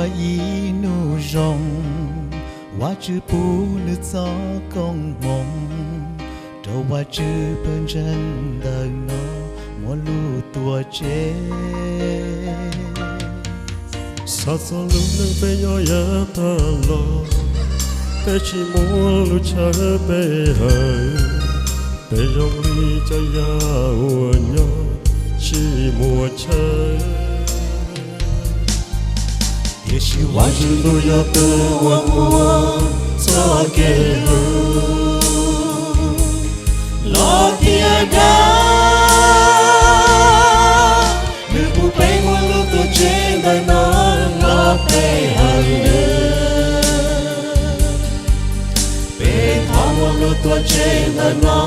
ib hnub zoo, Vajtswv pub nws txoj koob hmoov rau Vajtswv pawg ntseeg ntawm no muaj lub tuam tsev. Xav txog lub neej peb nyob yav tag los, peb tsis muaj lub chaw pe hawm, peb zoo li cov yaj uas nyob tsis muaj chaw. Tiam sis Vajtswv ntuj yog tus uas muaj txoj kev hlub los thiab dag, nws pub peb muaj lub tuam tsev ntawm no los pe hawm nws. Peb thov muaj lub tuam tsev ntawm no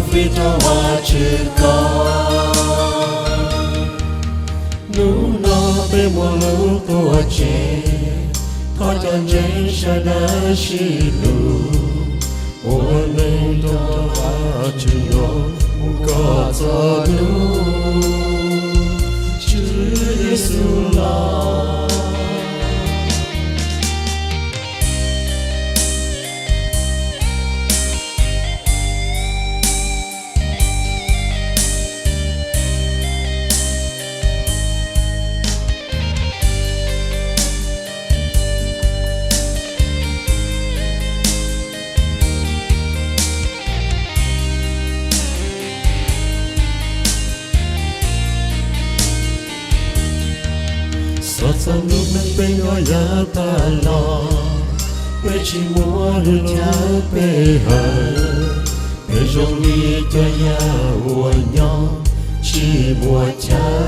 fij rau Vajtswv koj. Hnub no peb muaj lub tuam tsev, thov cov ntseeg sawv daws sib hlub, ua neej rau Vajtswv nyob mus kom txog hnub Tswv Yexus los. Xav txog lub neej peb nyob yav tag los, peb tsis muaj lub chaw pe hawm, peb zoo li cov yaj uas nyob tsis muaj chaw.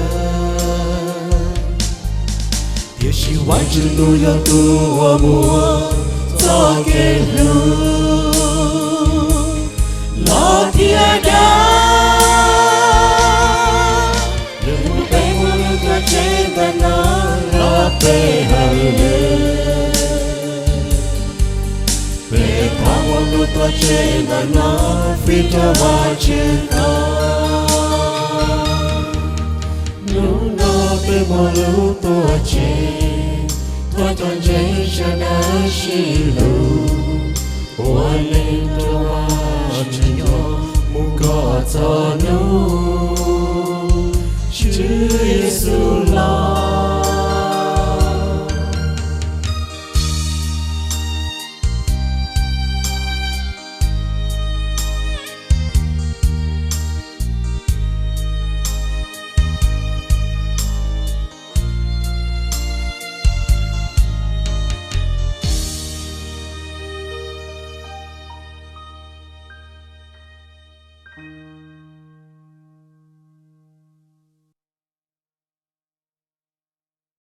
Tiam sis Vajtswv ntuj yog tus uas muaj txoj kev hlub los thiab dag, nws pub peb muaj lub tuam tsev ntawm no los pe hawm nws. Peb thov muaj lub tuam tsev ntawm no fij rau Vajtswv koj. Hnub no peb muaj lub tuam tsev, thov cov ntseeg sawv daws sib hlub, ua neej rau Vajtswv nyob mus kom txog hnub